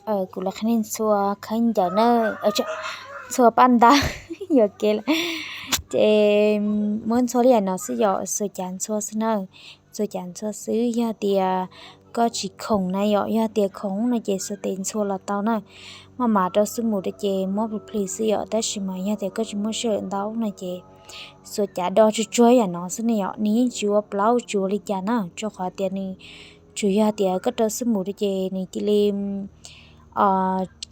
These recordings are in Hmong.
Kuv los qhia nej ntxhua khaub ncaws na, ntxhua paj ntaub, yuam kev lawm. Ces muab ntxhua li no xwb yom, xuas cav ntxhua xwb na. Xuas cav ntxhua xwb, yog tias koj tsis khoom na yom, yog tias khoom no ces xuas tes ntxhua los tau na. Maj mam rau xab npum rau ces muab plis plis xwb yom, tab sis mas yog tias koj tsis muaj sij hawm ntau no ces xuas cav do tsuag tsuag yam no xwb ne yom, nws yeej tsis ua plaub tsis ua li cas na, rau qhov tias nws tsuas yog tias koj rau xab npum rau ces nws cia li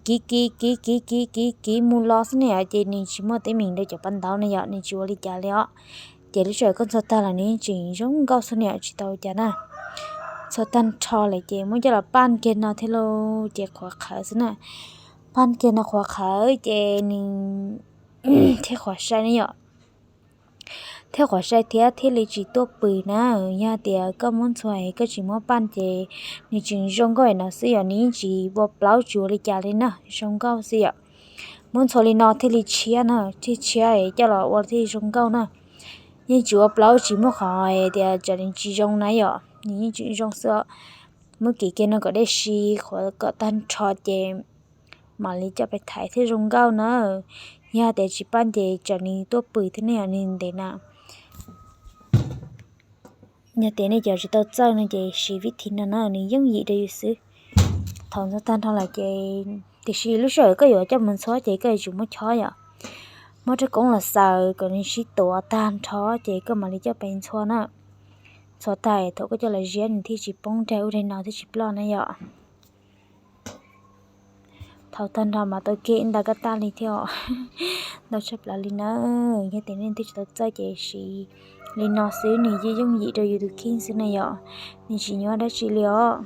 kiv kiv kiv kiv kiv kiv kiv mus los xwb ne yom, ces nws tsis muaj teeb meem rau cov paj ntaub ne yom, nws tsis ua li cas li os. Ces lub sij hawm koj ntxhua tag los nws yeej tseem zoo nkauj xwb ne yom, tsis tau li cas na. Ntxhua tag nrho lawm ces muab coj los paj kiag no thiab lauj, ces qhuav qhawv xwb na. Paj kiag no qhuav qhawv ces nws thiaj qhuav sai ne yom, thiaj qhuav sai thiab thiaj li tsis tuaj pwm na. Yog tias koj muab ntxhua es koj tsis muab paj ces nws tseem zoo nkauj no xwb yom, nws yeej tsis ua plaub tsis ua li cas li na, zoo nkauj xwb yom. Muab ntxhua li no thiaj li tshiab na, thiaj tshiab es coj los ua thiaj zoo nkauj na. Yeej tsis ua plaub tsis muaj qhov tias tsam nws tsis zoo na yom, nws yeej tseem zoo xwb. Muab kiv kiag no kom dej si, qhuav kom tag nrho ces mam li coj pais thaiv thiaj zoo nkauj na. Yog tias tsis paj ces tsam nws tuaj pwm thiab ne yom, nws ntev na. Yog tias nej cov tsis tau txawj no ces siv vib thib no na, nws yooj yim rau yus xwb. Thaum ntxhua tag nrho lawm ces, tiam sis lub sij hawm koj yuav coj mus ntxhua ces koj yuav tsum muab chob yom, muab rab koob los xaws kom nws sib tuav tag nrho ces koj mam li coj pais ntxhua na. Ntxhua tag thaum koj coj los ziab nws thiaj tsis poob daig ub daig no thiaj tsis ploj na yom. Thaum tag nrho mas tau kiag ib nta kab taj li thiab, ntau tshaj plaws li na. Yog tias nej twb tsis tau txawj ces siv li no xwb, nws yeej yooj yim rau yus tus kheej xwb na yom, nws tsis nyuaj dab tsi li os.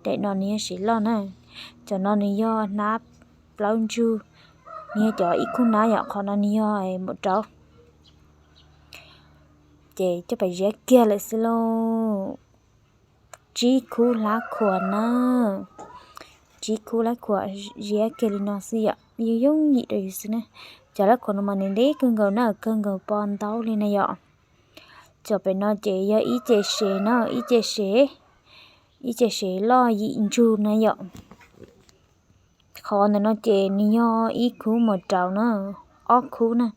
Daim no nws yog siv loj na, cov no nws yog hnab plaub ntsug, nws yog cov ib khub hnab yom, qhov no nws yog mus rau ces coj pais ziab kiag lawm xwb lauj. Tsib khub hlab khuam na, tsib khub hlab khuam ziab kiag li no xwb yom, yooj yooj yim rau yus xwb na. Cov hlab khuam no mas nws ntev kawg nkaus na, kawg nkaus paj ntaub li na yom. Cov pem no ces yog ib ce sev na, ib ce sev, ib ce sev loj yim ntsug na yom. Qhov ntawm no ces nws yog ib khub mus rau na, ob khub na,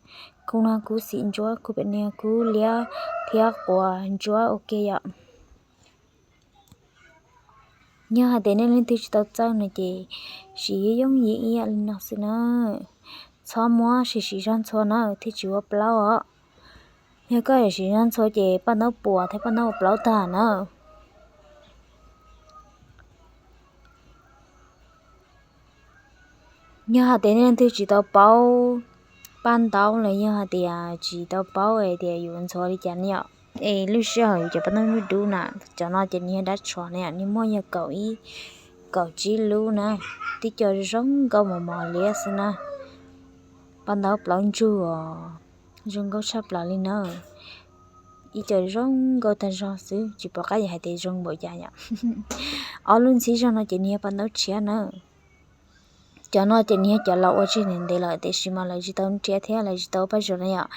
khub no khub xim ntsuab, khub pem no khub liab thiab quav ntsuab ua ke yom. Yog hais tias nej leej twg tsis tau txawj no ces siv yooj yim ib yam li no xwb na. Txhob muab siv siv zog ntxhua na thiaj tsis ua plaub os. Yog koj siv siv zog ntxhua ces paj ntaub puas thiab paj ntaub ua plaub tag na. Yog hais tias nej leej twg tsis tau paub paj ntaub los yog hais tias tsis tau paub hais tias yuav ntxhua li cas ne yom, es lub sij hawm yus cov paj ntaub dub dub na, cov no ces nws yog dab tsho na yom, nws muaj yog kaum ib, kaum tsib lub na, tib co zoo nkauj mos mos liab xwb na. Paj ntaub plaub ntsug os, zoo nkauj tshaj plaws li na. Ib co zoo nkauj tag zog xwb, tsis pom qab yuav hais tias zoo npaum cas yom. Ob lub ntxhib zog no ces nws yog paj ntaub tshiab na. Cov no ces nws yog cov laus ua tseg ntev ntev lawm tiam sis mas lawv tsis tau nrhiav thiab lawv tsis tau paj zog na yom,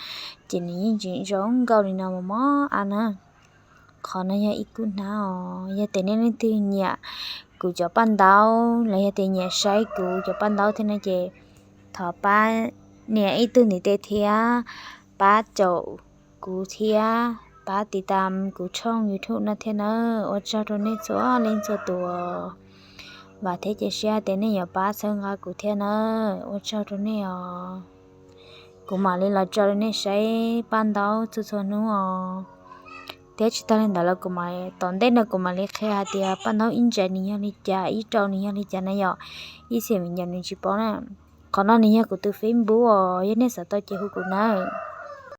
ces nws yeej tseem zoo nkauj li no mos mos ab na. Qhov no yog ib khub hnab os. Yog tias nej leej twg nyiam kuv cov paj ntaub los yog tias nyiam saib kuv cov paj ntaub thiab no ces thov pab nias ib tug ntiv tes thiab pab caum kuv thiab pab tiv tam kuv tshooj YouTube no thiab na. Ua tsaug rau nej txhua leej txhua tus. Vam thiab cia siab tias nej yuav pab txhawb nqa kuv thiab na. Ua tsaug rau nej os. Kuv mam li los tso rau nej saib paj ntaub txhua txhua hnub os. Thiab tsis tag li ntawd los kuv mam, tom ntej no kuv mam li qhia hais tias paj ntaub ib ntsa nws yog li cas, ib rau nws yog li cas na yom. Ib txhia me nyuam nws tsis paub na. Qhov no nws yog kuv tus Facebook os, yog nej xav tau ces hu kuv nawb.